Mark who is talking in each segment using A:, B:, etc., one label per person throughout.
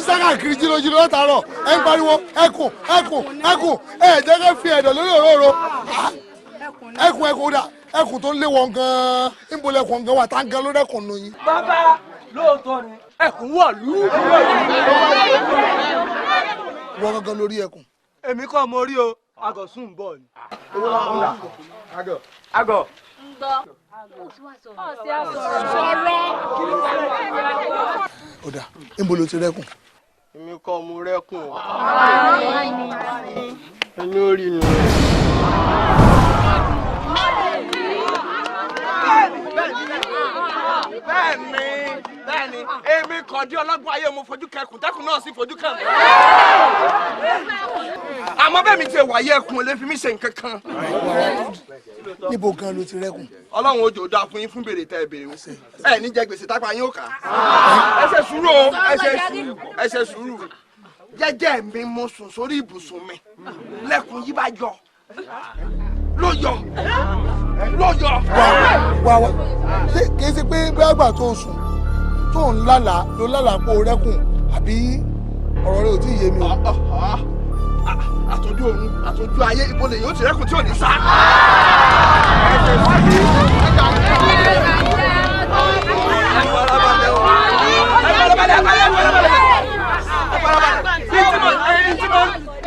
A: sára kiri jílójíló látàárọ̀, ẹ ń pariwo ẹkùn ẹkùn ẹkùn, ẹ jẹ́ ká fi ẹ̀dọ̀ lórí òróró. Ẹkùn ẹkùn dà, ẹkùn tó ń lé wọn gan-an, níbo lẹkùn gan wà tá gan ló rẹ́kùn nù yín.
B: Bàbá, lóòótọ́ ni ẹkùn wọ̀lú.
A: Wọ́n gangan lórí ẹkùn.
B: Èmi kọ́ mo rí o, àgọ̀ sùn ń bọ̀ ni. Àgọ̀.
A: Ó dà, níbo ló ti rẹ́kùn?
B: Èmi kọ́ mo rẹ́kùn o. Ẹni ó rí ni.
C: Bẹ́ẹ̀ni, bẹ́ẹ̀ni, èmi kàn dé ọlọ́gbọ́n ayé, mo fojú kẹkùn, tẹkùn náà sì fojú kàn mí. Àmọ́ bẹ́ẹ̀ mi ti wáyé, ẹkùn lè fi mí ṣe nǹkan kan.
A: Níbo gan ló ti rẹ́kùn?
C: Ọlọ́run ojo dáa fún yín fún béèrè tẹ́ ẹ béèrè o. Ẹ ní jẹ gbèsè tápá yín ó kà á. Ẹ ṣe sùúrù o, ẹ ṣe sùúrù, ẹ ṣe sùúrù. Jẹ́jẹ́ mi mo sùn sórí ibùsùn mi, lẹ́kùn yí bá yọ ló yọ ló yọ.
A: Wá wá, ṣé kìí ṣe pé bí àgbà tó sùn tó ń lálàá ló lálàá pé o rẹ́kùn, àbí ọ̀rọ̀ rẹ ò tí ì yé mi o?
C: Àtọ́jú òun àtọ́jú ayé, ibo lè yóò ti rẹ́kùn tí ò ní sá.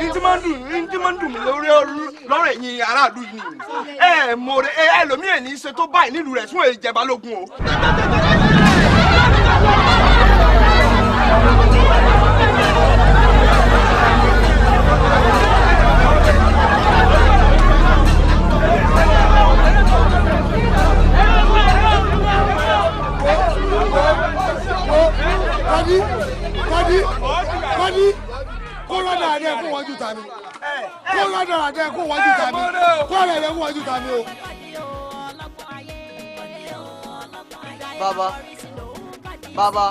C: Ntí máa ń dùn mí lórí lọ́rọ̀ ẹ̀yin aráàlú yìí ni ẹ mọ̀ rẹ, ẹlòmíì ní í ṣe tó báyìí nílùú rẹ̀ tí wọ́n jẹ balógun o.
A: Kọ́dí kọ́dí kọ́dí, kó rọ́dà rẹ kó wájú ta mi, kó rọ́dà rẹ kó wájú ta mi, kó rọ́dà rẹ kó wájú ta mi o.
B: Bàbá, bàbá,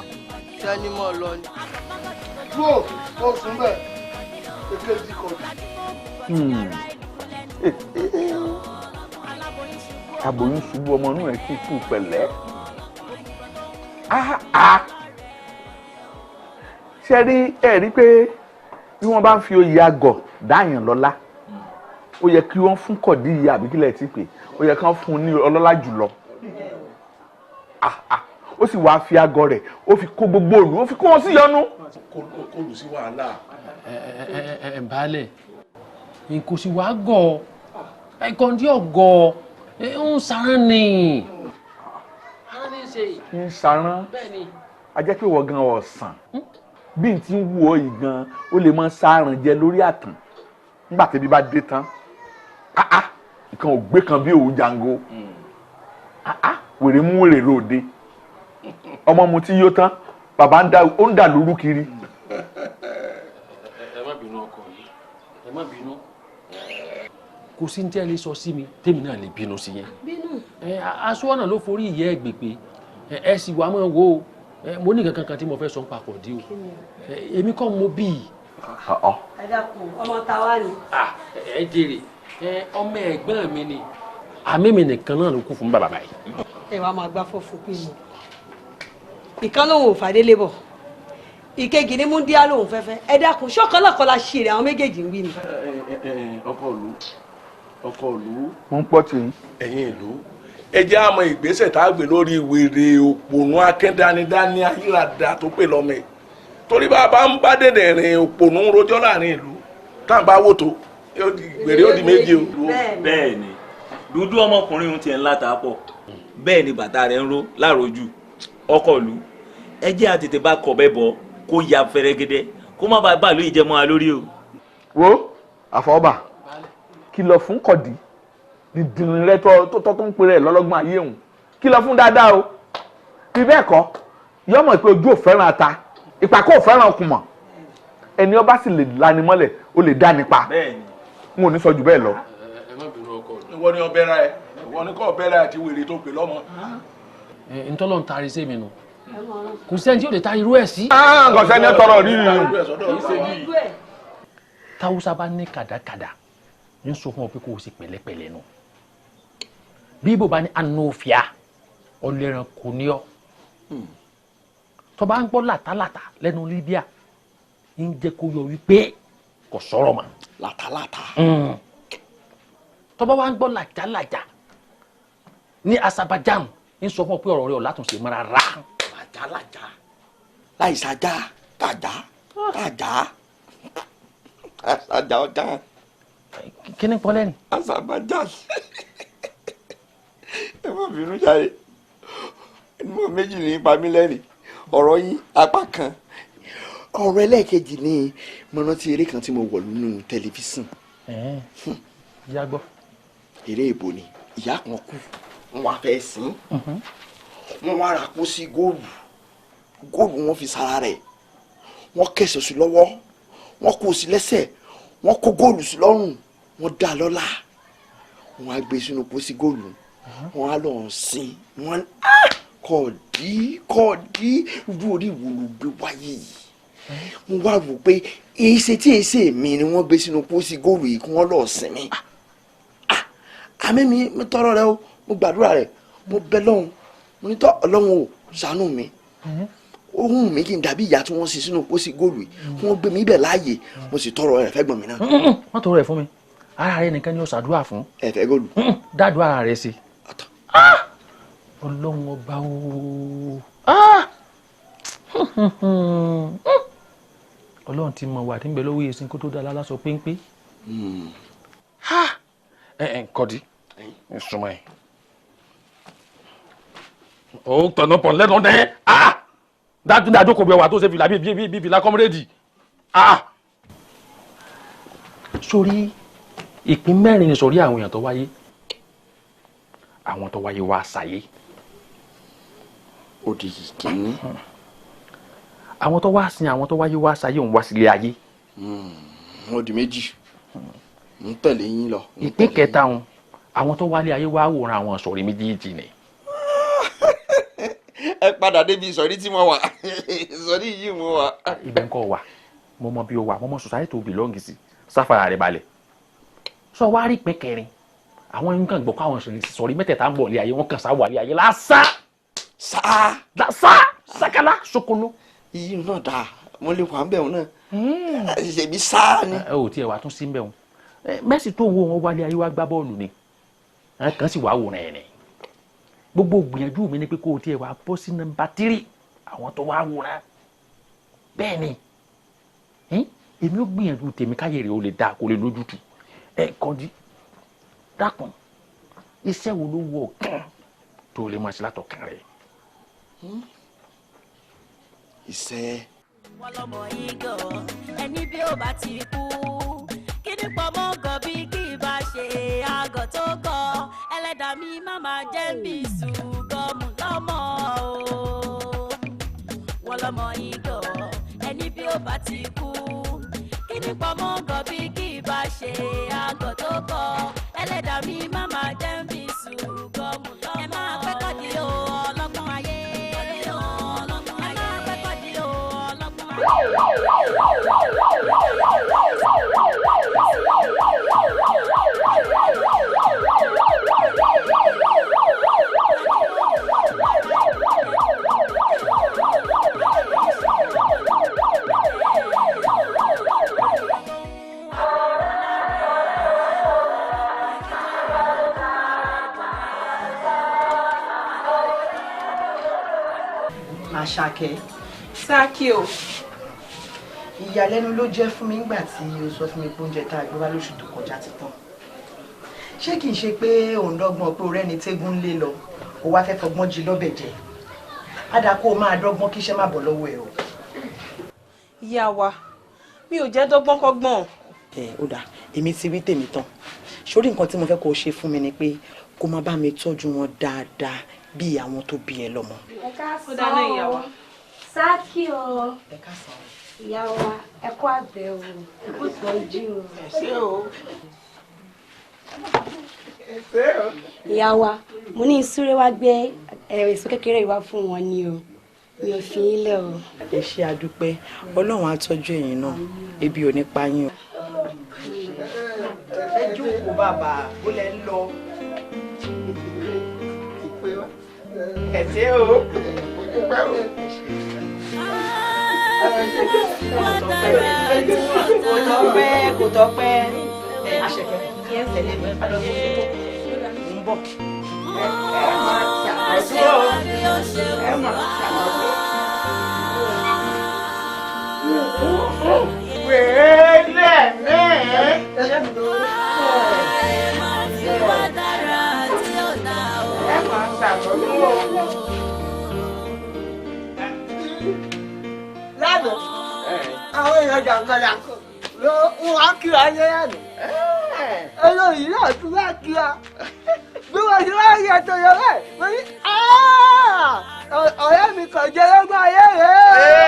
B: sẹ́ni mọ̀ lọ ni.
A: Dúró, ó sùn bẹ́ẹ̀, èkejì kọ̀dí.
D: Aboyún ṣubú, ọmọ inú ẹ̀ kì í kú pẹ̀lẹ́. Ṣé rí ẹ rí pé bí wọ́n bá ń fi oyè àgọ̀ dáyàn lọ́lá, ó yẹ kí wọ́n fún kọ̀dí ìyá àbí kílẹ̀ tí pé ó yẹ kí wọ́n fún un ní ọlọ́lá jùlọ. Ó sì wáá fi àgọ̀ rẹ̀, ó fi kó gbogbo òlù, ó fi kó wọn sí yọnu.
E: Kó lù sí wàhálà.
F: Ẹ baálẹ̀, kò sì wá gọ̀ ẹ, kọ́ndí ọ̀gọ̀ ń sarán ni.
D: Ń sarán, a jẹ́ pé wọ́n gan ọ̀sán bí n ti ń wù ọ́ yìí gan, ó lè mọ sáàràn jẹ lórí àtàn nígbà tẹ́bí bá dé tán. Ìkan ò gbé kan bí òun jango, wèrè mú wèrè lóde, ọmọ mu tí yó tán, bàbá ó ń dà lóru kiri.
F: Ẹ má bínú ọkọ yìí, ẹ má bínú, kò sí ní tí ẹ lè sọ sí mi tèmi náà lè bínú sí yẹn. Aṣọ ọ̀nà ló forí ìyẹ́ ẹ gbèpè, ẹ sì wá máa wo mo ní nǹkan kan tí mo fẹ́ sọ ń papọ̀ dí o, èmi kọ́ mo bí i.
G: Ẹ dákun, ọmọ ta wá ni.
F: Ẹ jèrè, ọmọ ẹ̀gbọ́n mi ni, àmì mi nìkan náà ló kú fún bàbá báyìí.
G: Ẹ wàá máa gbá fọ́fún pín mu, ìkan lòun ò fàdélé bọ̀, ìkejì ní múndíá lòun fẹ́fẹ́. Ẹ dákun, ṣọ́kan náà kọ́ la ṣe èrè àwọn méjèèjì ń wí ni.
E: Ọkọ ìlú, ọkọ ìlú.
D: Mo ń pọ́ tì í.
E: Ẹ̀yin ìlú, ẹ jẹ́ àmọ́ ìgbésẹ̀ tá a gbé lórí wèrè òpònú akẹ́dánidání ayírada tó pè lọ́mọ ẹ̀, torí bá a bá ń bá dèdè rìn òpònú rojọ́ láàrin ìlú, tá à ń bá wò tó wèrè ó di méje o.
H: Bẹ́ẹ̀ ni, dúdú ọmọkùnrin ohun tiẹ̀ ńlá ta pọ̀, bẹ́ẹ̀ ni bàtà rẹ̀ ń ró lárojú. Ọkọ ìlú, ẹ jẹ́ àtètè bá kọ̀ bẹ́ẹ̀ bọ̀ kó ya fẹrẹgẹdẹ, kó má bàa bàálù ìjẹmọ́ wa lórí o.
D: Wo àfọwọ́bà, kìlọ̀ fún kọ̀dí dìndìnrín rẹ tó tó ń pèrè lọ́lọ́gbọ́n ayé òun, kìlọ̀ fún dáadáa o. Bí bẹ́ẹ̀ kọ́, yọ mọ̀ pé ojú ò fẹ́ràn ata, ìpàkọ́ ò fẹ́ràn ọkùnmọ̀, ẹni ọba sì lè lani mọ́lẹ̀, ó lè dá nípa. N ò ní sọ jù bẹ́ẹ̀ lọ.
F: Ẹ má bínú ọkọ rẹ.
E: Ìwọ ni ọbẹ̀ ra ẹ, ìwọ ni kò ọbẹ̀ ra àti wèrè tó pè lọ́mọ.
F: Ntọ́lọ́ ń taari sí mi nù, kò sẹ́ni tí yóò lè taari irú ẹ̀ sí.
D: Kò sẹ́ni ẹ tọrọ rírì.
F: Táwùsá bá ní kàdákàdá ń sọ fún ọ pé kò sí pẹ̀lẹ́pẹ̀lẹ́ nù, bí ibo bá ní anofia ọlẹ́ran kò ní ọ, tó bá ń gbọ́ làtàlàtà lẹ́nu Libya, Ń jẹ́ kó yọ wípé kò sọ̀rọ̀ mọ́.
C: Làtàlàtà.
F: Tó bá wá ń gbọ́ làjálàjà ní Azerbaijan ń sọ fún ọ pé ọ̀rọ̀ rẹ ò látúnṣe mọ́ rárá.
C: Làjálàjà láìsàjà tàjà tàjà àṣàjà ọjà.
F: Kí ni pọ́lẹ́ ni.
C: Azerbaijan ẹ má bínú jáde ẹnumọ méjì ní ipa mi lẹ́rìn ọ̀rọ̀ yín apá kan ọ̀rọ̀ ẹlẹ́ẹ̀kejì ni mo rántí eré kan tí mo wọ̀ nínú tẹlifíṣàn.
F: Ìyá gbọ́.
C: Eré ìbò ni ìyá kan kú wọ́n wá fẹ́ sìn wọ́n wá ra kó sí góòlù góòlù wọ́n fi sára rẹ̀ wọ́n kẹsẹ̀ sí lọ́wọ́ wọ́n kó sí lẹ́sẹ̀ wọ́n kó góòlù sí lọ́rùn wọ́n dá lọ́lá wọ́n á gbé sínú pósí góòlù wọ́n á lọ sìn wọ́n kọ̀ọ̀dí kọ̀ọ̀dí irú orí wo ló gbé wáyé yìí mo wá rò pé èsè tí èsè mi ni wọ́n gbé sínú pósí góòlù yìí kí wọ́n lọ sìn mí àmì mi mo tọrọ rẹ o mo gbàdúrà rẹ mo bẹ lọ́hùn mo ní tọ́ Ọlọ́hun o ṣàánú mi ohun mi kì í dàbí ìyá tí wọ́n sin sínú pósí góòlù yìí wọ́n gbé mi ibẹ̀ láàyè mo sì tọrọ rẹ fẹ́gbọ́n mi náà.
F: Wọ́n tọrọ ẹ̀ fún mi ara rẹ nìkan ni ó ṣàdúrà fún.
C: Ẹ fẹ́ góòlù.
F: Dádùn ara rẹ sí. Ọlọ́run ọba ooo Ọlọ́run ti mọ̀ wà tí ń bẹ lọ́wọ́ èsì kó tó dá lálásọ péńpé. Ẹ ẹ kọ́dí súnmọ́ ẹ. Ó tọ̀nà pọ̀ lẹ́nu dẹ́ dájú kò bí ọwà tó ṣe fìlà bíi fìlà kọ́múrẹ́dì. Sórí ìpín mẹ́rin ni sórí àwọn èèyàn tó wáyé àwọn tó wáyé wá sáyé.
C: Ó di kìíní.
F: Àwọn tó wá sin àwọn tó wáyé wá sáyé òun wá sílé ayé.
C: Ó di méjì ń tẹ̀lé yín lọ.
F: Ìpín kẹta òun àwọn tó wálé ayé wá wòran àwọn sọ̀rí méjèèjì ni.
C: Ẹ padà débi ìsọ̀rí tí mo wà ìsọ̀rí yìí mo wà.
F: Ibẹ̀ ń kọ́ wà mo mọ bí o wà mo mọ society tó belong sí sáfara rẹ̀ balẹ̀. Sọ wá rí ìpín kẹrin àwọn nǹkan gbọ́ kó àwọn sọ̀rí mẹ́tẹ̀ẹ̀ta ń bọ̀ lé ayé wọn kàn sá wà lé ayé lásán.
C: Sá.
F: Sá sákàlà sokolo.
C: Iyì náà dáa mo lè wà ń bẹ̀ wọn náà ṣèbí sáà ni.
F: Ẹ ò tiẹ̀ wà tún sí ń bẹ̀ wọn Messi tó ń wo wọn wálé ayé wá gbá bọ́ọ̀lù ni kàn sì wá wòran ẹ̀ ni gbogbo gbìyànjú mi ni pé kó o tiẹ̀ wá bọ́ sí nọ́mbà 3 àwọn tó wá wòran bẹ́ẹ̀ ni èmi ó gbìyànjú tèmi káyé rẹ̀ ó lè dáa kó lè lójútu ẹ kọ́ndí dákun iṣẹ́ wo ló wọ ọ̀kan tó lè máa ṣe látọ̀kan rẹ̀.
C: Iṣẹ́.
I: Wọ́n lọ́mọ igọ̀ ẹni bí ó bá ti kú kí ní pọ̀ mọ́ gọ̀ bí kì í bá ṣe àgọ̀ tó gọ̀ ẹlẹ́dàá mi má máa jẹ́ bí ṣùgọ́mù lọ́mọ o. Wọ́n lọ́mọ igọ̀ ẹni bí ó bá ti kú kí ní pọ̀ mọ́ gọ̀ bí kì í bá ṣe àgọ̀ tó gọ̀ ẹlẹ́dàá mi má máa jẹ́ bí ṣùgọ́mù lọ́mọ. Ẹ máa pẹ́ kọ́ di o ọlọ́gbọ́n ayé. Ẹ máa pẹ́ kọ́ di o ọlọ́gbọ́n ayé.
J: Àṣàkẹ́.
K: Sáàkì o.
J: Ìyàlẹ́nu ló jẹ́ fún mi nígbà tí o sọ fún mi pé oúnjẹ tá a gbé wá lóṣù tó kọjá ti tán. Ṣé kìí ṣe pé òun dọ́gbọ́n pé o rẹ́ni tégún lé lọ, o wá fẹ́ fọgbọ́n jí lọ́bẹ̀ jẹ? Á dáa kó o máa dọ́gbọ́n kí iṣẹ́ má bọ̀ lọ́wọ́ ẹ o.
K: Ìyá wa, mi ò jẹ́ dọ́gbọ́n kọ́gbọ́n.
J: Ẹ ó dáa, èmi ti wí tèmi tán. Sórí nǹkan tí mo fẹ́ kó o ṣe fún mi ni pé kó máa bá mi tọ́jú wọn dáadáa bí àwọn tó bí ẹ lọ́mọ.
L: Ẹ káàsán o. Sáàkì o.
J: Ẹ káàsán.
L: Ìyá wa, ẹ kú àbẹ̀wò, ẹ kú ìtọ́jú o.
C: Ẹ ṣé o. Ẹ ṣé o.
L: Ìyá wa, mo ní ìsúré wá gbé èso kékeré wá fún wọn ni o. Mi ò fi yín lẹ̀ o.
J: Ẹ ṣé àdúpẹ́, Ọlọ́run á tọ́jú ẹ̀yin náà, ebi ò ní pa yín o. Ẹ jókòó bàbá, ó lẹ ń lọ.
C: Ẹ ṣé o. Ẹ ṣé o.
J: Kò tọ́pẹ́, kò tọ́pẹ́. Ẹ àṣẹkẹ́, tẹ̀lé mi, a lọ sí ibi tó ń bọ̀. Ẹ máa ṣàkóso. Ẹ máa ṣàkóso.
B: Wèélẹ̀ mẹ́ẹ̀. Ẹ máa ṣàkóso.
M: Lánàá, àwọn èèyàn jàǹkànjàǹkàn ló ń wá kíra ayé lánàá. Olóyìn náà tún wá kíra. Bí wọ́n ṣe wá rí ẹ̀tọ́ yọ bẹ́ẹ̀, mo ní ọ̀rẹ́ mi kàn jẹ́ lọ́gbọ́n ayé rẹ̀.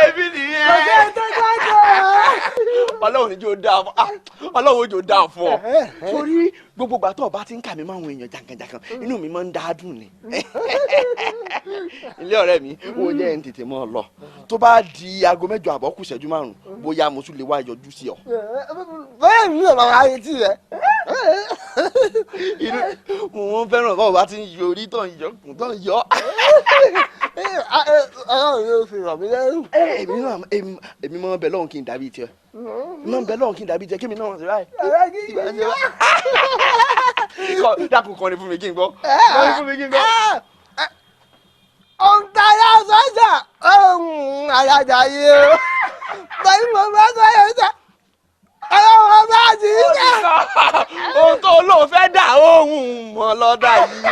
C: Èmi nìyẹn.
M: Kò jẹ́ tó gbọ́dọ̀.
C: Ọlọ́run jò dáa fún ọ. Ọlọ́run jò dáa fún ọ. Torí gbogbo ìgbà tó o bá ti ń kà mí máwọn èèyàn jàǹkànjàǹkàn, inú mi máa ń dá dùn ni. Ilé ọ̀rẹ́ mi, wo jẹ́ ń tètè mọ́ ọ lọ. Tó bá di 8:30 kù 5:00, bóyá mo tún lè wá yọjú sí ọ.
M: Bẹ́ẹ̀ mi ò máa retí rẹ̀.
C: Inú mo ń fẹ́ràn báwo bá ti ń yọ orí tó ń yọ kùn tó ń yọ.
M: Ọlọ́run ló fi ràn mí lẹ́rù.
C: Èmi náà èmi máa ń bẹ lọ́hùn kí n dàbí tiẹ̀. Máa ń bẹ lọ́hùn kí n dàbí tiẹ̀ kí mi náà ṣe báyìí. Dákun kọrin fún mi kí n gbọ́. Kọrin fún mi kí n gbọ́.
M: Òǹtara sọ́jà ohun àyàjà yìí o. Pẹ̀lú mo bá sọ yẹn sọ. Ọlọ́run ọba ti ń sọ.
C: Ohun tó lóun fẹ́ dà ohun mọ̀ lọ́dà yìí.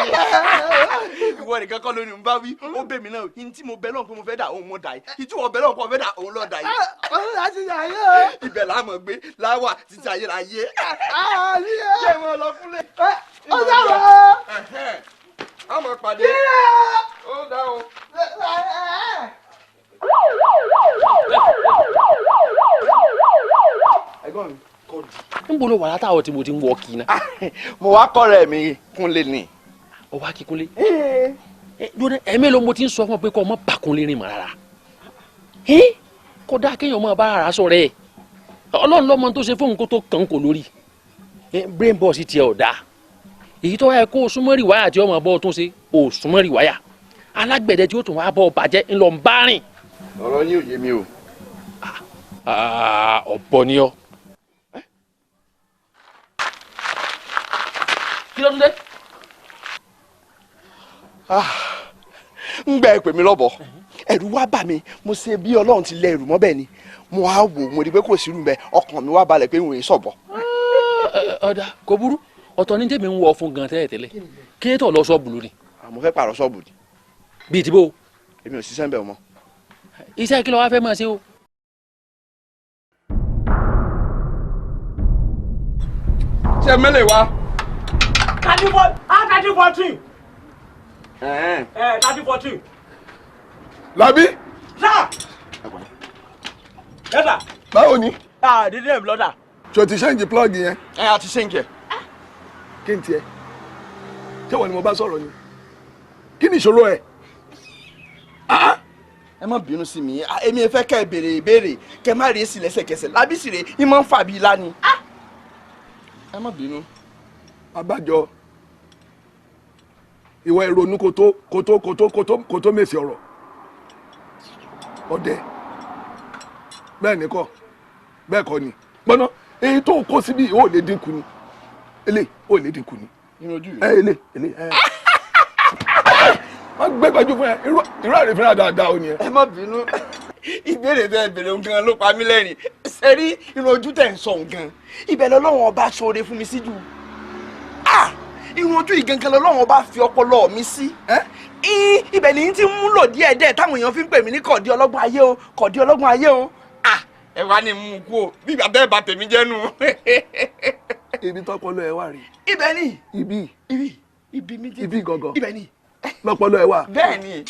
C: Ìwọ nìkan kọ́ lónìí ń bá wí, ó bẹ̀ mí náà, ní tí mo bẹ lọ́hùn pé mo fẹ́ dà òun mo dà yìí, ìtú wọ́n bẹ lọ́hùn pé mo fẹ́ dà òun lọ́dà yìí.
M: Òun láti dà yìí o.
C: Ibẹ̀ la mọ̀ gbé láwà títí ayérayé. Ṣé mo lọ fúnlẹ̀?
M: Ó dàbọ̀.
C: A máa pàdé. Ó dà o. Ẹ̀gbọ́n mi.
F: Níbo ló wà látàwọn tí mo ti ń wọ kí náà.
C: Mo wá kọ́rẹ́ mi Kúnlé ni.
F: Ó wá kí Kúnlé. Lónìí ẹ̀mí ló mo ti ń sọ fún ọ pé kó o má bà Kúnlé rìn mọ́ rárá. Kódà kéèyàn máa bá ara sọ̀rọ̀ ẹ̀. Ọlọ́run lọ́mọ tó ṣe fóun kó tó kàn kó lórí. Brain box tiẹ̀ ò dáa. Èyí tó wáyé kó o súnmọ́ rìwáyà tí ọmọ bọ́ ọ tún ṣe o súnmọ́ rìwáyà. Alágbẹ̀dẹ tí ó tún wá bọ́ ọ bàjẹ́ ńlọ ń bá rìn.
C: Ọ̀rọ̀ yín ò yé mi o.
F: Ọ̀bọ ni ọ. Kí ló tún dé?
C: Ń gbẹ ìpè mi lọ́bọ̀, ẹ̀rù wá bà mí, mo ṣe bí Ọlọ́run ti lẹ ẹ̀rù mọ́ bẹ́ẹ̀ ni, mo á wò mo rí pé kò sí irú bẹ́ẹ̀, ọkàn mi wá balẹ̀ pé ìwòye sọ̀bọ̀.
F: Ọ̀dà kò burú, ọ̀tọ̀ ní tèmi ń wọ fún gan tẹ́lẹ̀ tẹ́lẹ̀, kí tó lọ ṣọ́ọ̀bù lónìí.
C: Mo fẹ́ pààrọ̀ ṣọ́ọ̀bù ni.
F: Bíi ti bó?
C: Èmi ò ṣiṣẹ́ ń bẹ̀ mọ́.
F: Iṣẹ́ kí ló wá fẹ́ máa ṣe o?
C: Ṣé mẹ́lẹ̀ wá?
B: 13-14. 13-14.
A: Lábí.
B: Sá. Yes sir.
A: Báwo ni?
B: Dídí ẹ̀ lọ́dà.
A: Ṣé o ti ṣéǹjì plug yẹn?
C: Ẹ a ti ṣéǹjì ẹ̀.
A: Kí n tiẹ̀? Ṣé wọ́n ni mo bá sọ̀rọ̀ ni? Kí ni ìṣòro ẹ̀?
C: Ẹ má bínú sí mi, èmi fẹ́ kẹ́ ẹ béèrè ìbéèrè kẹ́ má rí èsì lẹ́sẹ̀kẹsẹ̀, Lábí sì rè é máa ń fà bí ilá ni. Ẹ má bínú.
A: Abájọ, ìwọ ìrònú kò tó mèsì ọ̀rọ̀ ọdẹ bẹ́ẹ̀ ni kọ́ bẹ́ẹ̀ kọ́ ni gbọ́ná èyí tó kó síbí ò lè dínkù ni ele ò lè dínkù ni ẹ ele ele ẹ wọ́n gbé gbajú fún ẹ irú àrífín dáadáa ò ní ẹ.
C: Ẹ má bínú, ìbéèrè tẹ ìbéèrè gan ló pa mí lẹ́rìn. Ṣe rí irun ojú tẹ̀ ń sọ gan, ibẹ̀ lọ́lọ́run ọba ṣoore fún mi sí jù. Irun ojú ìgangan lọ́lọ́run ọba fi ọpọlọ mi sí. Ibẹ̀ ni tí ń múlò díẹ̀díẹ̀ táwọn èèyàn fi ń pè mí ní kọ̀dí ọlọ́gbọ́n ayé o, kọ̀dí ọlọ́gbọ́n ayé o. Ẹ wá ní mú kú o, bí ìgbà bẹ́ẹ̀ bá tèmi jẹ́ nù.
A: Ibi tọpọlọ ẹ wà rí.
C: Ibẹ̀ ni.
A: Ibi.
C: Ibi. Ibi méjèèjì.
A: Ibi gangan.
C: Ibẹ̀ ni.
A: Lọpọlọ ẹ wà.
C: Bẹ́ẹ̀ ni.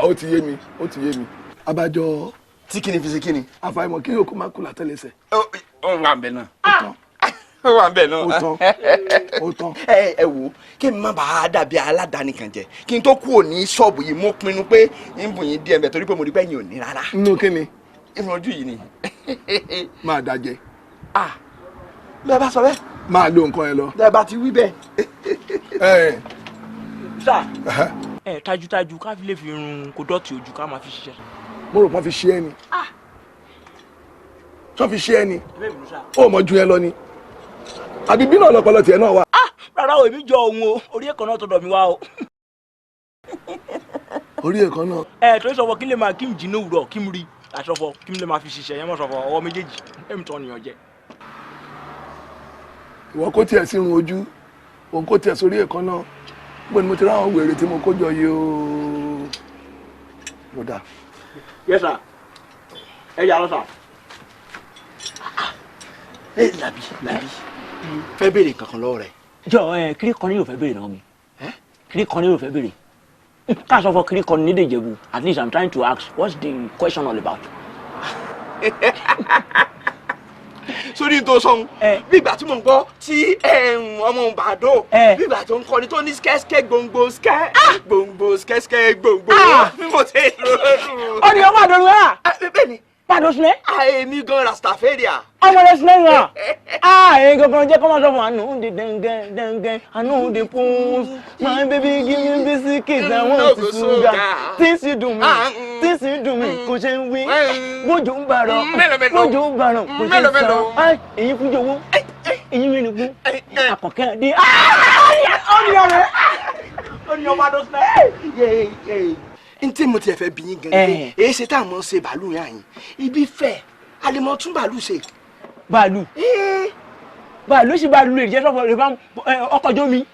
A: Ó ti yé mi, ó ti yé mi. Abájọ.
C: Tí kìíní fi ṣe kíni.
A: Àfàìmọ̀ kí yòókù má kú látẹ́lẹsẹ̀.
C: Ó wà ń bẹ náà. Ó wà ń bẹ náà.
A: Ó tán. Ó tán.
C: Ẹ wo, kí n má bàa dàbí aládàáni kan jẹ, kí n tó kúrò ní ṣọ́ọ̀bù yìí mo pinnu pé ń bùn yín díẹ̀ mbẹ̀ torí pé mo rí pé ẹ̀yin ò ní rárá.
A: Nínú kí ni?
C: Irun ojú yìí ni.
A: Máa dajẹ.
C: Bẹ́ẹ̀ bá sọ bẹ́ẹ̀.
A: Máa lo nǹkan ẹ lọ.
C: Bẹ́ẹ̀ bá ti wí bẹ́ẹ̀.
B: Sá ẹ tajútajú ká fi lè fi irun kó dọ̀tí ojú ká máa fi ṣiṣẹ́.
A: Mo rò pọ́n fi ṣe é ni.
E: Tó fi ṣe ẹ ni ó mọ ju ẹ lọ ni, àbí bí náà lọpọlọ tiẹ̀ náà wà.
H: Rárá o, èmi jọ òun o, orí ẹ̀kọ́ náà tọ̀dọ̀ mi wá o.
E: Orí ẹ̀kọ́ náà.
H: Ẹ tó sọfọ kí lè máa kí n jí ní òwúrọ̀ kí n rí àsọfọ kí n lè máa fi ṣiṣẹ́ yẹn mọ̀ sọfọ ọwọ́ méjèèjì èmi tọ́ nìyàn jẹ.
E: Ìwọ kó tiẹ̀ sírun ojú, òun kó tiẹ̀ sórí ẹ̀kọ́ náà. Bó ni mo ti ráwọn wèrè tí mo kó jọ yìí o. Mo dà.
H: Yes sir, ẹ yà lọ sà.
C: Ẹ Làbí, Làbí, fẹ́ béèrè kankan lọ́wọ́ rẹ̀.
H: Jọ ẹ kiri kan ní yóò fẹ́ béèrè náà mi, kiri kan ní yóò fẹ́ béèrè ká sọ fọ kiri kan ní Ìjẹ̀bú. At least I'm trying to ask, what's the question all about?
C: Sórí tó sọ̀hún, bí ìgbà tí mò ń gbọ́ tí ọmọ Ìbàdàn, bí ìgbà tó ń kọrin tó ní skẹ́skẹ́ gbòǹgbò skẹ́ gbòǹgbò skẹ́skẹ́ gbòǹgbò bí mo ti rọrùn.
H: Ó ní ọmọ àdó rẹ̀.
C: Bẹ́ẹ̀ ni.
H: Bàdó sinẹ́.
C: Èmi gan Rastafaria.
H: Ọmọ rẹ sinẹ́ yàn. Èyí gangan jẹ́ kọ́ máa sọ fún àánú de dẹ́ngẹ́ dẹ́ngẹ́ àánú de pọ́ns. My baby give me biscuits, I want sugar. Things you do me, things you do me, kò ṣe ń wí. Bójú ń bàrọ̀, bójú ń bàrọ̀, kò ṣe ń sọ. Èyí fún jọ̀wọ́, èyí mi nìkú, àkọ́kẹ́ dé. Ó ní ọ̀rẹ́, ó ní ọmọ àdó sinẹ́.
C: N tí mo tiẹ̀ fẹ́ bí yín gan ni pé èyí ṣe tá a mọ̀ ṣe bàálù yẹn àyìn ibi fẹ́ a lè mọ tún bàálù ṣe.
H: Bàálù bàálù sì bàálù lè jẹ́ sọ́fọ̀ rẹ̀ bá ọkọ̀ omi,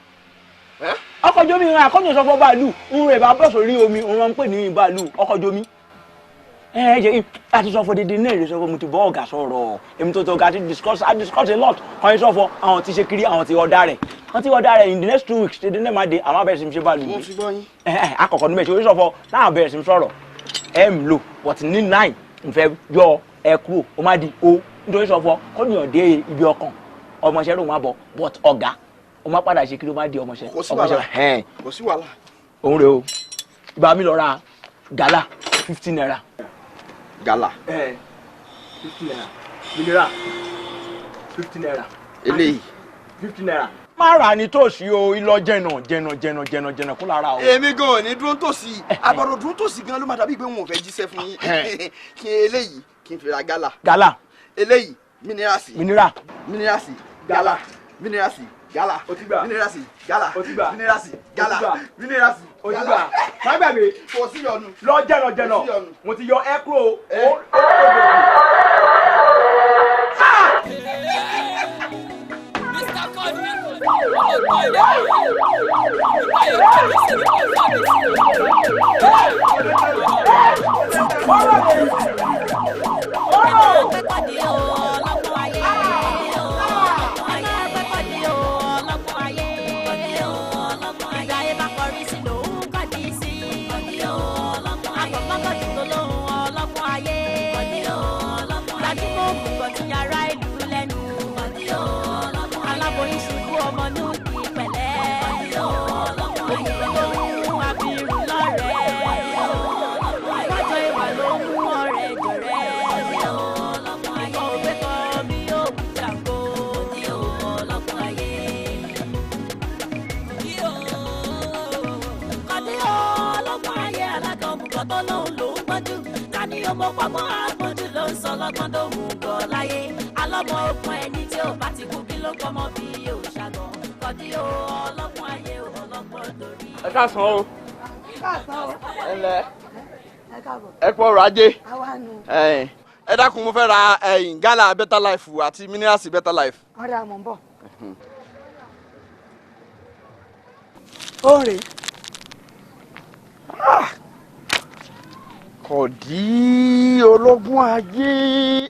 H: ọkọ̀ omi ìran àkọ́jọ sọ́fọ̀ bàálù ń rẹ̀ bá bọ̀ sórí omi, òun máa ń pè ní bàálù ọkọ̀ omi. Ẹ jẹ́ àti sọ́fọ̀ dédé náà èrè sọ́fọ̀ mo ti bọ́ ọ̀gá sọ̀rọ̀ èmi tó tọ́ga ti discuss, I discuss a lot. Àwọn sọ́fọ̀ àwọn ti ṣe kiri, àwọn ti ọ̀dà rẹ̀, wọ́n ti ọ̀dà rẹ̀ in the next 2 weeks dédé náà máa dé, àwọn abẹ́rẹ́ sí mi ṣe bàálù.
C: Mo ti gbọ́ yín.
H: Akọ̀kọ̀ níbẹ̀ ṣe orí sọ́fọ̀ náà bẹ̀rẹ̀ sí mi sọ̀rọ̀ ẹ̀ ń lò but ní 9 n fẹ́ yọ ẹ kúrò, ó má di o nítorí sọ́fọ̀ kọ́nìyàn dé ibi ọkàn ọmọọṣẹ́ ló má bọ̀ but ọ̀gá ó má padà ṣe kí ló má di ọmọọṣẹ́.
C: Kò sí wàhálà, kò sí wàhálà.
H: Òun rè o, ìbá mi lọ ra gàlà 50 naira.
C: Gàlà.
H: 50 naira mineral 50 naira.
C: Eléyìí.
H: 50 naira. Má rà ní tòsí o, ìlọ jẹ̀nà jẹ̀nà jẹ̀nà jẹ̀nà jẹ̀nà kó lára o.
C: Èmi gan ò ní dúró tòsí, àbọ̀dọ̀ dúró tòsí gan ló má dàbí pé wọn ò fẹ́ jíṣẹ́ fún yín. Kí eléyìí kí n fi ra gàlà.
H: Gàlà.
C: Eléyìí minerasi.
H: Mineral.
C: Minerasi gàlà, minerasi gàlà, minerasi gàlà, minerasi gàlà, minerasi gàlà.
H: Má gbàgbé.
C: Kò sí yọnu.
H: Lọ jẹ̀nà jẹ̀nà, mo ti yọ ẹ kúrò.
I: Ọmọ pamọ́ àgbọ̀njú ló ń sọ lọ́gbọ́n tó mú gọ́ láyé alọ́mọ okun ẹni tí ò bá ti kú kí ló kọ́ mọ́ bí yóò ṣàgàn kọ́dí o ọlọ́gbọ́n ayé o ọlọ́gbọ́n torí.
C: Ẹ káàsán o.
G: Káàsán o.
C: Ẹ ǹlẹ́.
G: Ẹ káàbọ̀.
C: Ẹ kú ọrọ̀ ajé.
G: Àwa nù.
C: Ẹ dákun, mo fẹ́ ra gala Better Life àti minerals Better Life.
G: Ọ̀rẹ́ àmọ̀ ń bọ̀. Ó rèé.
C: Kọ̀dí ọlọ́gbọ́n ayé,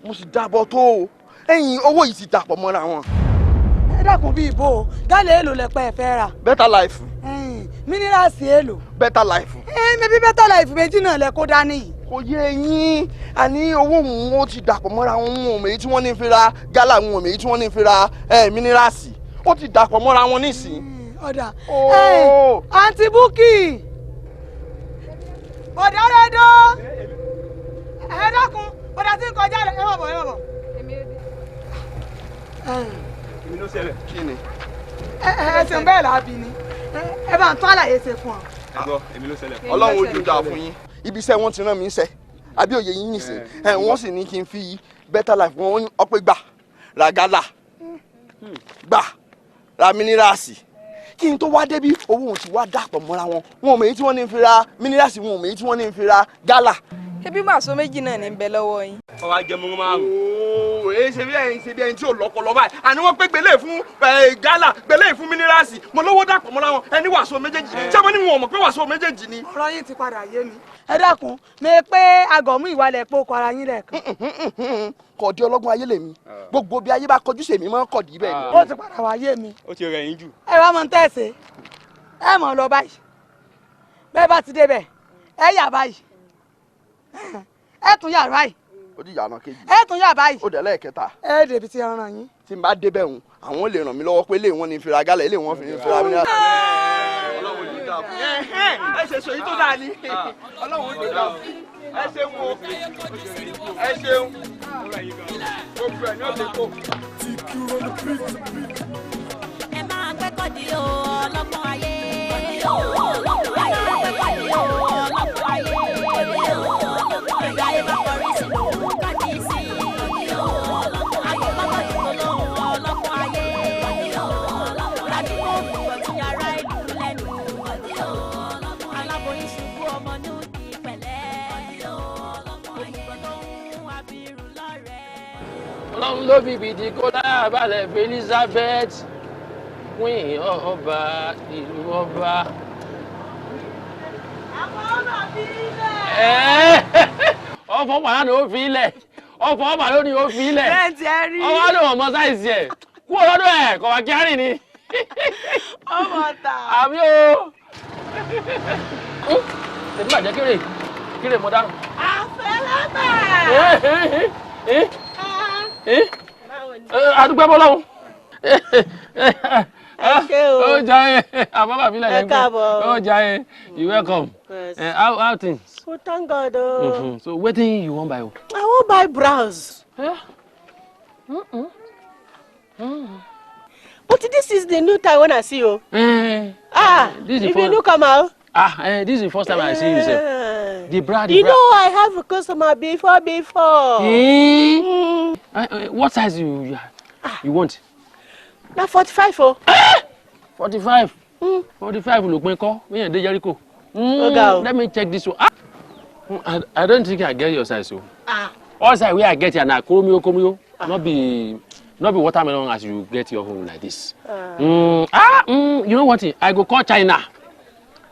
C: mo sì dàbọ̀ tó o, ẹ̀yìn owó yìí ti dàpọ̀ mọ́ra wọn.
G: Ẹ dákun, bí ibo o gálẹ̀ èlò lẹ́pẹ́ ẹ fẹ́ rà.
C: Better Life.
G: Mínírààsì èlò.
C: Better Life.
G: Mẹbí Better Life méjì náà lẹ kó dání yìí.
C: Kò yé yín, àní owó òun ó ti dàpọ̀ mọ́ra wọn, òun èyí tí wọ́n ní fi ra gálà, òun èyí tí wọ́n ní fi ra mínírààsì, ó ti dàpọ̀ mọ́ra wọn nísìnyí.
G: Ọ̀dà àǹtí Búkì bọ̀dá rẹ̀ dọ́ ẹ dákun, bọ̀dá tí ń kọjá rẹ̀, ẹ má bọ̀, ẹ má bọ̀.
H: Èmi ló ṣẹlẹ̀.
C: Kí ni?
G: Ẹ ṣeun, bẹ́ẹ̀ làábi ni ẹ bá ń tún àlàyé ṣe fún ọ.
H: Ẹ gbọ́, èmi ló ṣẹlẹ̀.
C: Ọlọ́run ojú dáa fún yín, ibi iṣẹ́ wọn ti rán mi ń ṣe. Àbí òye yín nìsín? Ẹ wọ́n sì ní kí n fi better life wọn ọpẹ gbà ra gálà, gbà ra mínírààsì. Kí n tó wá débi, owó òun ti wá dàpọ̀ mọ́ra wọn. Wọn ò mọ̀ èyí tí wọ́n ní fi ra mínírààsì, wọn ò mọ̀ èyí tí wọ́n ní fi ra gálà.
K: Ṣebí màsó méjì náà ní bẹ lọ́wọ́ yín.
B: Ọwọ́ ajẹmú márùn.
C: Ooo, èyí ṣe bí ẹyin ṣe bí ẹyin tí ò lọ́pọlọ báyìí. Àní wọ́n pé gbélé fún gálà, gbélé fún mínírààsì. Mo lówó dàpọ̀ mọ́ra wọn, ẹni wàásù méjèèjì. Ṣé mo ní wọn ò mọ̀ pé wàásù méjèèjì ni?
M: Ọ̀rọ̀ yín ti padà yé mi. Ẹ dákun, mi pé agọ̀mú ìwalẹ̀ pé ó kọ ara yín lẹ́ẹ̀kan.
C: Kọ̀dí ọlọ́gbọ́n ayé lèmi. Gbogbo bí ayé bá kọjú sí èmi máa ń kọ̀dí bẹ́ẹ̀ ni.
M: Ó ti padà wá yé mi.
B: Ó ti rẹ̀ yín jù.
M: Ẹ wá mọ tẹ̀sí, ẹ mọ̀ lọ báyìí. Bẹ́ẹ̀ bá ti débẹ̀, ẹ yà báyìí, ẹ tún yà báyìí.
C: Ó di ìyànà kejì.
M: Ẹ tún yà báyìí.
C: Ó dẹ̀ lẹ́ẹ̀kẹta.
M: Ẹ dèbí ti ọ̀ràn yín.
C: Tí n bá débẹ̀ hùn, àwọn lè ràn mí lọ́wọ́ pé ilé wọn ní fira gálẹ̀, ilé wọn fi ní fira mínírààsì. Ẹ ṣe sọ yìí tó dáa ni. Ọlọ́run ó dáa. Ẹ ṣeun o. Ẹ ṣeun. Gbogbo ẹ̀ ní ọ̀sẹ̀ kò.
I: Ẹ máa gbẹ́kọ̀ọ́ di o, ọlọ́gbọ́n ayé. Ẹ máa gbẹ́kọ̀ọ́ di o, ọlọ́gbọ́n ayé. Ìgbà ayé bá kọrí sí lòun kọ́ni sí. Ayé bá kọ́ni tó lóhùn ọlọ́gbọ́n ayé. Ládùúgbò òmùgọ̀ tí ará ìlú lẹ́nu. Aláboyún ṣubú ọmọ ní òdì pẹ̀lẹ́. Òmùgọ̀ tó ń abirùn lọ́rẹ̀ẹ́.
F: Ọlọ́run ló fi bìtì kó láyà balẹ̀ fún Elizabeth, queen ọba ìlú ọba. Ọfọ wàhálà ni ó fi ilẹ̀, ọfọ ọba ló ní ó fi ilẹ̀, ọwọ́ ló wọ̀n mọ size ẹ̀ kú ọlọ́dọ̀ ẹ̀ kọ̀ wá kíárìn ni.
M: Ọmọ ta.
F: Àbí o. Tèmi bàjẹ́ kéré kéré mo dárò.
M: Àfẹlẹ́bà.
F: Adúpẹ́ bọ́lọ́hún.
M: Ẹ ṣé o.
F: Ó jàre, àbábà mi lẹ̀
M: Ẹ káàbọ̀.
F: Ó jàre, you welcome.
M: Yes.
F: How things?
M: Oh, thank God. Oh.
F: Mm-hmm. So wetin you wan buy o?
M: I wan buy blouse.
F: Yeah.
M: But this is the new time when I see you. Ah,
F: this is the
M: if you
F: first-
M: new come out.
F: Ah, this is the first time I see you sef. The bra, the
M: You
F: bra.
M: know I have a customer before.
F: Eh? What size you want?
M: Na 45 o.
F: 45. 45 ló pin kọ́, mi yẹn dé Jericho.
M: Ó ga o.
F: Let me check this one. Ah! I don't think I get your size o.
M: Ah.
F: All size wey I get here na kromio kromio, no be watermelon as you get your own like this. You know what? I go call China.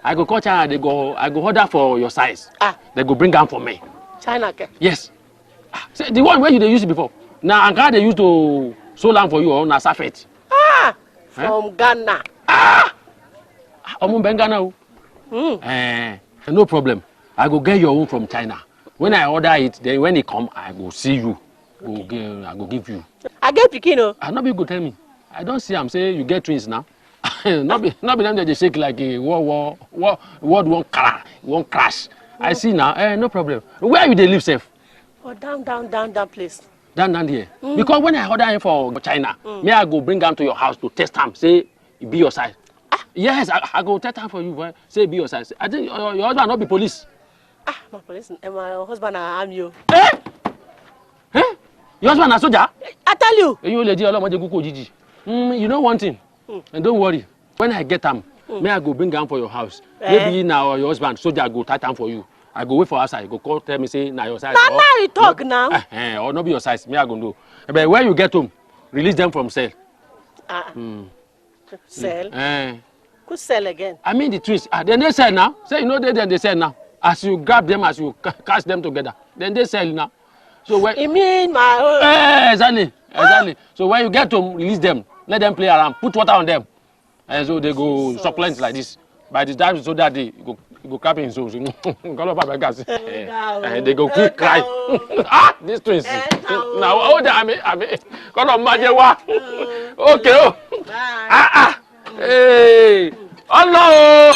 F: I go call China. They go. I go order for your size.
M: Ah.
F: They go bring am for me.
M: China ke.
F: Yes. Ah, see, the one wey you dey use before. Na Ankara they use to sew am for you or na Safet.
M: Ah. From Ghana.
F: Ah. Omo bẹ Ghana o. No problem. I go get your own from China. When I order it, then when it come, I go see you. I go give you.
M: I get pikin o.
F: Ah, no be go tell me. I don see am say you get twins now. No be them dey shake like a war world one crash, one crash. I see now. No problem. Where you dey live sef?
M: Oh, down place.
F: Down there. Because when I order him for China, me I go bring am to your house to test am. Say e be your size. Ah. Yes, I go test am for you. Boy. Say e be your size. I think your husband no be police.
M: Ah, my police. My husband na army o.
F: Eh? Eh? Your husband na soldier?
M: I tell you.
F: Eyín ó lè di ọlọ́mọdé kúkú òjijì. You know one thing. And don't worry. When I get am, may I go bring am for your house.
M: Eh.
F: Maybe na your husband soldier go tight am for you. I go wait for outside. You go call, tell me say na your size.
M: Na now you talk now.
F: Or no be your size. Me I go know. But when you get home, release them from cell.
M: Ah. Cell. Who sell again?
F: I mean the twins. Ah, then they sell now. Say you know they sell now. As you grab them, as you catch them together, then they sell now. So when
M: you mean my own?
F: Exactly, exactly. So when you get home, release them. Let them play around. Put water on them, and so they go succulent like this. By the time so that day, you go clap in so. They go quick cry. Ah, these twins. Now oh, I mean, God almighty, wa. Okay, oh. Ah ah. Hey, Allah.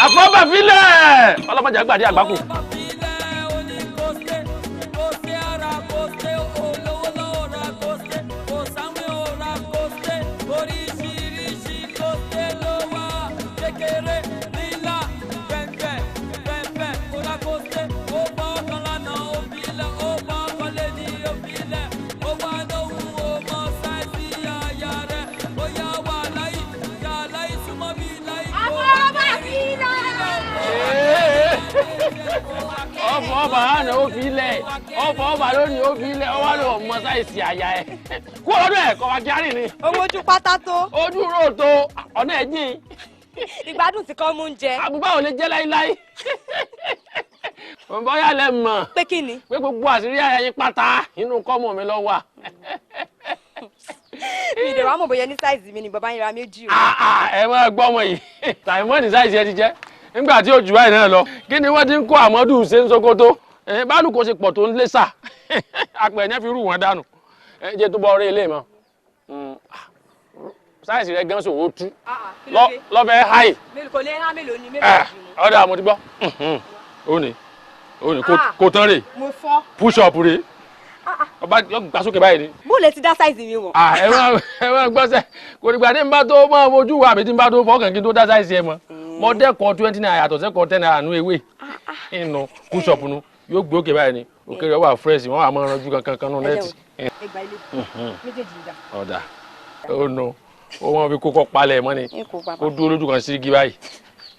F: Àfọ́bàfilẹ̀. Ọlọ́mọdé àgbàdì àgbákò.
N: Kékeré, lílà, pẹ̀pẹ̀, pẹ̀pẹ̀, kóra kóse, ó bọ́.
F: Ọfọwọ́bà lánàá ó fi lẹ̀, ọfọwọ́bà lónìí ó fi lẹ̀, ọwọ́ ló mọ sáìsì àyà ẹ̀. Kú ọdún ẹ̀ kọ́ wa kí á rìn ni.
K: Owó ojú pátá tó.
F: Ojú rò tó, ọ̀nà ẹ̀ jìn.
K: Ìgbádùn tí kò mú ń jẹ.
F: Àbúgbà ò lè jẹ́ láíláí. Bóyá lẹ mọ̀.
K: Pé kí ni?
F: Pé gbogbo àṣírí àyà yín pátá inú kọ́mọ mi ló wà.
K: Mi ìdè wàá mọ̀ bóyá ní sáìsì mi ni bàbá yín ra méjì o.
F: Ẹ máa gbọ́ ọmọ yìí. Tàìmọ́ ní sáìsì ẹ ti jẹ́. Nígbà tí ojú báyìí náà lọ, kí ni wọ́n ti ń kó Àmọ́dù ṣe ń Sókótó? Bálùkò ṣe pọ̀ tó ń lé sà. Apẹ̀ ẹ̀yẹ́ fi rú wọn dànù. Ẹ jẹ́ tó bọ́ orí ilé mọ́. Sáìsì rẹ gan ṣòwò tú. Lọ́fẹ̀ẹ́ háì.
K: Kò lè há mélòó ni mélòó ni.
F: Ọ̀dà mo ti gbọ́. Ó ní kò tán rè.
K: Mo fọ́.
F: Push up rè. Ọba yóò gbà sókè báyìí ni.
K: Bó lè ti dá sáìsì mi wọ̀.
F: Ẹ máa gbọ́sẹ̀ kò nígbà tí n bá tó máa fojú wa àbí tí n bá tó fọkàn kí n tó dá sáìsì ẹ mọ́. Mo dẹ́kọ̀ 20 naira yàtọ̀ sẹ́kọ̀ọ́ 10 naira nú ewé. Inú push up nu yóò gbé òkè báyìí ni. Òkè rẹ̀ wà fresh wọ́n wà máa ranjú kankan kan nú nẹ́ẹ̀tì.
K: Ẹgbà ilé méjèèjì dà.
F: Ọ̀dà ó nu ó wọ́n fi kókó palẹ̀ mọ́ ni kó dúró lójú kan sí igi báyìí.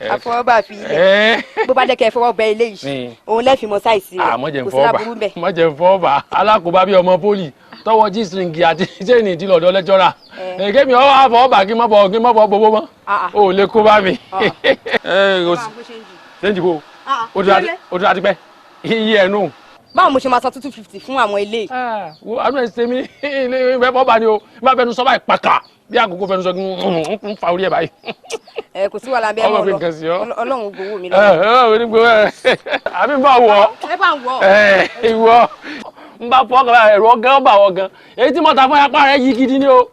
K: Àfọwọ́bà fi ilẹ̀ bó bá jẹ́ kẹ́ ẹ fọwọ́ bẹ ilé yìí òun lẹ́ẹ̀fì mọ sáìsì rẹ̀ kò sí láburú bẹ́ẹ̀.
F: Má jẹ́ fọwọ́bà alákòóbá bíi ọmọ pólì tọwọ́ G-string àti chain ìdí lọ́dọ̀ lẹ́jọ́ra èké mi ọwọ́ àfọwọ́bà kí mọ́ bọ́ gbogbo mọ́ o lè kó bá mi. Ṣéǹjì bò ó ti ra tipẹ́ iye ẹ̀ nù.
K: Báwo mo ṣe máa san 250 fún àwọn ilé.
F: Wo àánú ẹ̀ ṣe mí ilé ìfẹ́ fọ́ọ̀bà ni o má fẹnu sọ báyìí pàkà bí àkókò fẹnu sọ kí n fa orí ẹ̀ báyìí.
K: Ẹ kò sí wàhálà bẹ́ẹ̀ mọ́ lọ Ọlọ́run gbowó mi lọ.
F: Àbí n bá wọ.
K: Ẹ bá ń wọ.
F: Ìwọ n bá fọ ọkàn ẹ̀rọ gan bà wọ gan èyí tí mo ta fún apá rẹ yí gidi ni o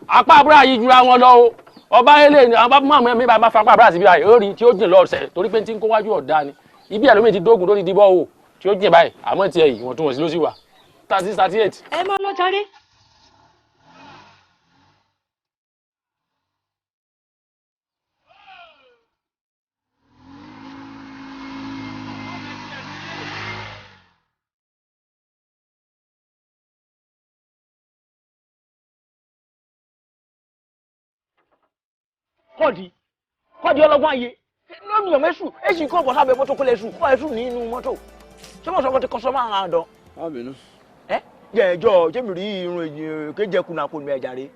F: apá àbúrò yí jura wọn lọ o ọba ilé ni àwọn bá mú àwọn mi bá fa apá àbúrò síbi báyìí ó rí tí ó jìn lọ ọ̀sẹ̀ torí pé tí ń kó wájú ọ̀dà ni ibi ẹlòmíì ti dógùn tó ti di bọ́ o tí ó jìn báyìí àmọ́ tiẹ̀ yìí ìwọ̀ntúnwọ̀nsí ló sì wà 36 38.
G: Ẹ máa lọ jàre.
B: Kọ́ọ̀dì ọlọ́gbọ́n ayé lómi ọmọ èṣù èṣù kọ́ bọ̀ sábẹ́ mọ́tò kó lè ṣù kọ́ èṣù nínú mọ́tò ṣé mo sọ fún ti kọ́sọ́mọ́ àwọn àdán.
C: Má bínú.
B: Ẹ jẹ́ ẹjọ́ jẹ́mi rí irun èyí kéjẹ kùnà kò ní ẹja rè.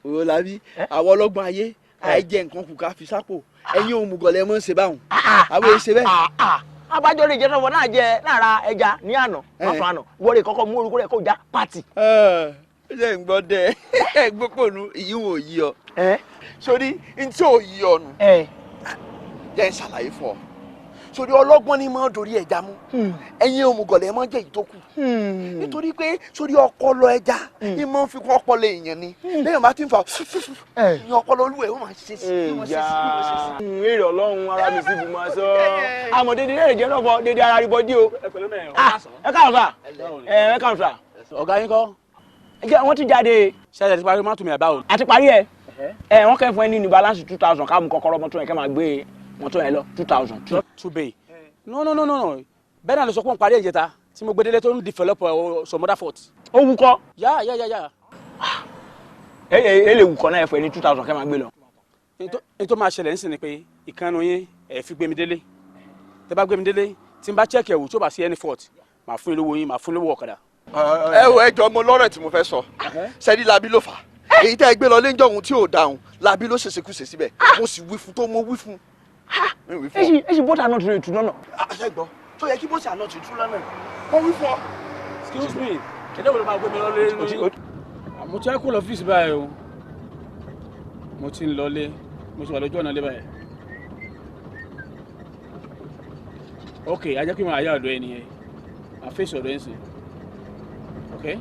C: Òwò làbí àwọn ọlọ́gbọ́n ayé àìjẹ nǹkan kù ká fi sápò ẹ̀yin òun mùgọ̀lẹ́ mọ́ ń ṣe báwọn àwọn èyí ṣe bẹ́ẹ̀.
B: Abájọ́ lè jẹ́ sọ́wọ́ náà jẹ lára ẹja ní àná lọ́sàn-án àná wọ́n lè kọ́kọ́ mú orúkọ rẹ̀ kó já pàtì.
C: Ṣe ń gbọ́ dẹ ẹ gbọ́ pònú ìyíwọ̀n òyì ọ. Sórí n tí ò yí ọ nù. Jẹ́ ń ṣàlàyé fún ọ. Sórí ọlọ́gbọ́n ni máa ń dorí ẹja mú. Ẹ̀yin òmùgọ̀lẹ̀ máa ń jẹ́ ìtókù. Nítorí pé sórí ọpọlọ ẹja ni máa ń fi kún ọpọlọ èèyàn ni. Lẹ́yìn bá ti ń fa ní ọpọlọ olúwẹ̀ ó máa ṣe sí.
B: Èrè Ọlọ́run ara mi sì bù máa sọ. Àmọ́ dédé rẹ̀ jẹ́ lọ́fọ̀ dédé ara rí bọ́dí o. Ẹ káàrọ̀ sà. Ẹ káàrọ̀ sà.
N: Ọ̀gá yín kọ́.
B: Wọ́n ti jáde.
N: Ṣé ti parí mọ́tò mi àbá o.
B: A ti parí ẹ. Ẹ wọ́n kẹ́ fún ẹ ní new balance 2000 ká mú kọ́kọ́rọ́ mọ́tò yẹn kẹ́ máa gbé mọ́tò yẹn lọ 2000.
N: Two bay. No no no no bẹ́ẹ̀ náà ló sọ pé òun parí ìjẹta tí mo gbé délé tó ń develop some other fault.
B: Ó wúkọ́.
N: Yá yá yá yá.
B: Ẹ lè wúkọ́ náà ẹ fún ẹ ní 2000 kẹ́ máa gbé lọ.
N: N tó máa ṣẹlẹ̀ nísìnyí pé ìkànnì yín ẹ fi gbé mi délé tẹ bá gbé mi délé tí n bá check ẹ̀ wò tó bá sí any fault màá fún yín lówó yín màá fún yín lówó ọ̀kadà.
C: Ẹ wo ẹjọ́ mo lọ́rọ̀ tí mo fẹ́ sọ sẹ́ni Lábí ló fà á èyí tẹ́ ẹ gbé lọ léńjọ́ ohun tí ò dáhùn Lábí ló ṣèṣekúṣe síbẹ̀ mo sì wí fún tó mo wí fún.
B: Èsì bọ́tà náà ti tù lọ́nà.
C: Àṣẹ gbọ́ tó yẹ kí bọ́tà náà ti tú lọ́nà mo wí fún ọ.
N: Excuse me kẹ́lẹ́ wo ló máa gbé mi lọ lé ní. Mo ti kó lọ ọ́fíìsì báyìí o mo ti ń lọlé mo ti wà lójú ọ̀nà lé báyìí. Ok ajẹ́ pé màá yá ọ̀dọ̀ ẹ nìyẹn màá fèsì ọ̀dọ̀ ẹ ń sìn. Okay,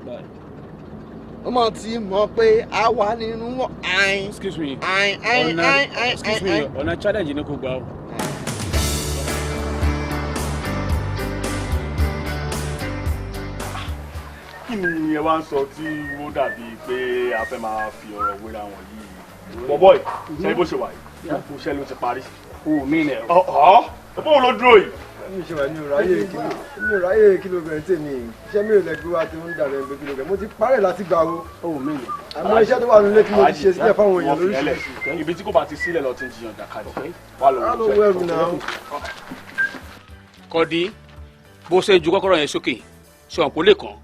N: bye.
C: Ó mọ̀ tí mọ̀ pé a wà nínú àìn.
N: Excuse me.
C: Àìn àìn àìn àìn.
N: Excuse me, ọ̀nà challenge ni kò gbà o.
O: Kí ni ẹ wá ń sọ tí ó dàbí pé a fẹ́ máa fi ọ̀rọ̀ wéra wọn yìí? Bọ̀bọ̀ yìí, ṣe bó ṣe wà yìí, gbogbo iṣẹ́ ló ti parí.
N: O mi nẹ̀.
O: Ọ̀ọ́ bóun ló dúró yìí.
P: Mi ṣe wà ní ọ̀ráyè kí ló bẹ̀rẹ̀ tèmi iṣẹ́ mi ò lẹ gbé wá tí ó ń dàbẹ̀ pé kí ló bẹ̀rẹ̀ mo ti parẹ́ láti gbà wo. Àmọ́ iṣẹ́ tó wà nílé tí mo ti ṣe sílẹ̀ fáwọn èèyàn lóríṣiríṣi.
O: Ibi tí kò bá ti sílẹ̀ lọ ti ń jiyàn jàkadì. Wà
P: lọ wọ ẹrù náà.
N: Kọ́dí bó ṣe ń ju kọ́kọ́rọ́ yẹn sókè sọ̀rọ̀ kó lè kàn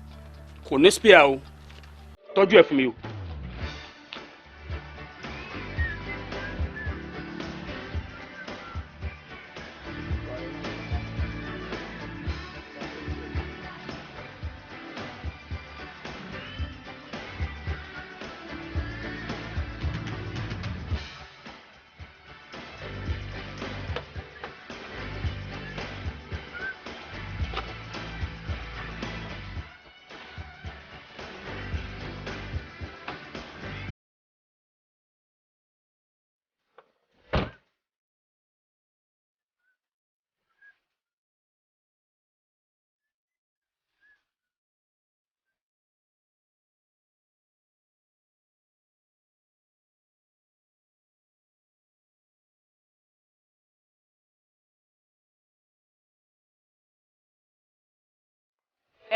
N: kò ní spare o, tọ́jú ẹ̀ fún mi o.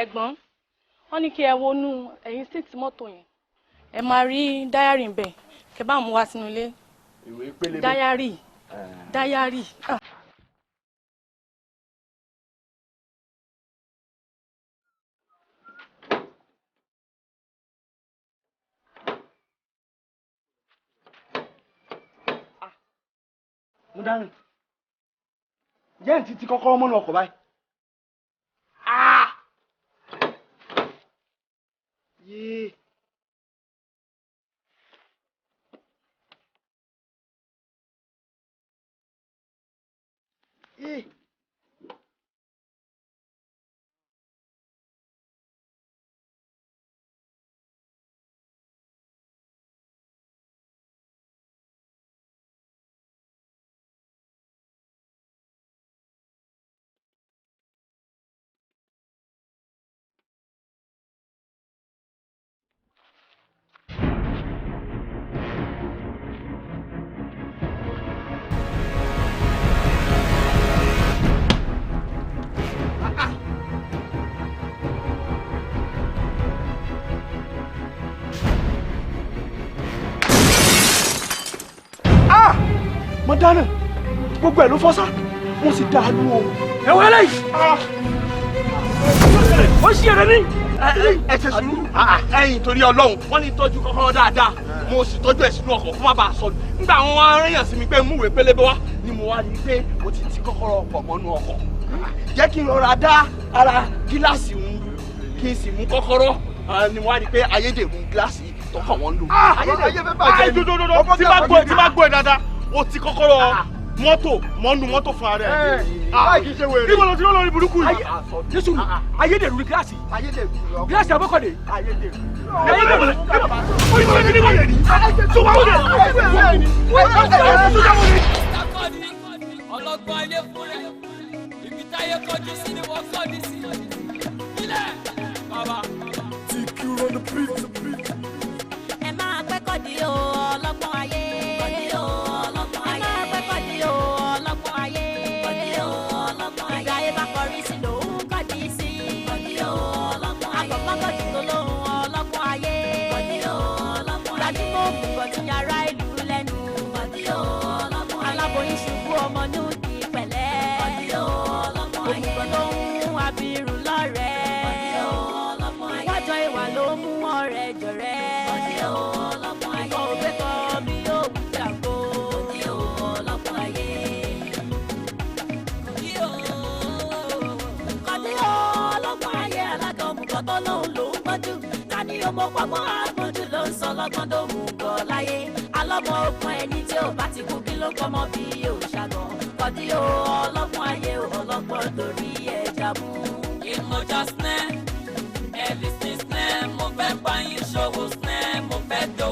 Q: Ẹ̀gbọ́n, wọ́n ní kí ẹ wọnú ẹ̀yìn síìtì mọ́tò yẹn, ẹ máa rí dáyárì ń bẹ̀, kẹ́ bá mú wá sínú ilé.
O: Ìwé pélébé.
Q: Dáyárì, dáyárì.
C: Mo dárin jẹ́ ǹ ti kọ́kọ́rọ́ mọ́nú ọkọ̀ báyìí. Yéé. Yéé. Mo dáná, gbogbo ẹ̀ ló fọ́ sá, mo sì dá a lú o. Ẹ wọ́n lẹ́yìn. Ó ṣí ẹ̀rẹ́ ní. Ẹ ṣe sùúrù. Ẹ̀yin torí Ọlọ́run, wọ́n ní tọ́jú kọ́kọ́rọ́ dáadáa. Mo sì tọ́jú ẹ̀ sínú ọkọ̀ kó má bàa sọnù. Nígbà àwọn aráyàn sí mi pé múwèé pélébé wá ni mo wá rí i pé mo ti ti kọ́kọ́rọ́ ọkọ̀ mọ́nú ọkọ̀. Jẹ́ kí n rọra dá ara gíláàsì ń kí n sì mú kọ́kọ́rọ́ ni mo wá rí i pé ayédèrú gíláàsì tọkàn wọn lò.
O: Ayédèrú tí bá gbọ́ ẹ dáadáa, o ti kọ́kọ́rọ́ mọ́tò mọ́nu mọ́tò fún ara ẹ̀.
P: Báyìí kì í ṣe wèrè.
O: Níbo ló ti rọ́ lórí burúkú yìí?
N: Jésù, ayédèrú ni gíláàsì. Gíláàsì àbọ̀kọ̀dé.
C: Ayédèrú.
R: Ọlọ́gbọ́n ayé fún rẹ̀, ibi táyé kọjú sí ni wọ́n kọ́ ní sí. Ilẹ̀ bàbá.
I: Ẹ máa pẹ́ Kọ́dí o, ọlọ́gbọ́n ayé. Ẹ máa pẹ́ Kọ́dí o, ọlọ́gbọ́n ayé. Ìgbà ayé bá kọrí sí lòun kọ́dí sí. Àgbọ̀gbọ́n kọ́dí tó lóhun ọlọ́gbọ́n ayé. Gbajúmọ̀ òmùgọ̀ tí yàrá ìlú lẹ́nu. Aláboyún ṣubú ọmọ nùdí pẹ̀lẹ́. Òmùgọ̀ tó ń mú abirùn lọ́rẹ̀ẹ́. Wájọ ìwà ló mú ọ̀rẹ́ jọ̀rẹ́. Ìkọ̀ òwe kọ́ bí òwú jàgbó. Kọ́dí ọlọ́gbọ́n ayé alága òmùgọ̀ tó lóun lòún gbọ́njú. Ta ni ọmọ pọ́pọ́ àgbọ̀njú ló ń sọ lọ́gbọ́n tó mú gọ̀ láyé. Alọ́mọ ogun ẹni tí ò bá ti kú kí ló kọ́mọ bí òṣàgàn. Kọ́dí ọlọ́gbọ́n ayé ọlọ́gbọ́n torí ẹja mú.
R: Ìmọ̀já sinẹ́, ẹ̀lì sí sinẹ́, mo fẹ́ bá yín ṣòwò sinẹ́, mo fẹ́ dòwò.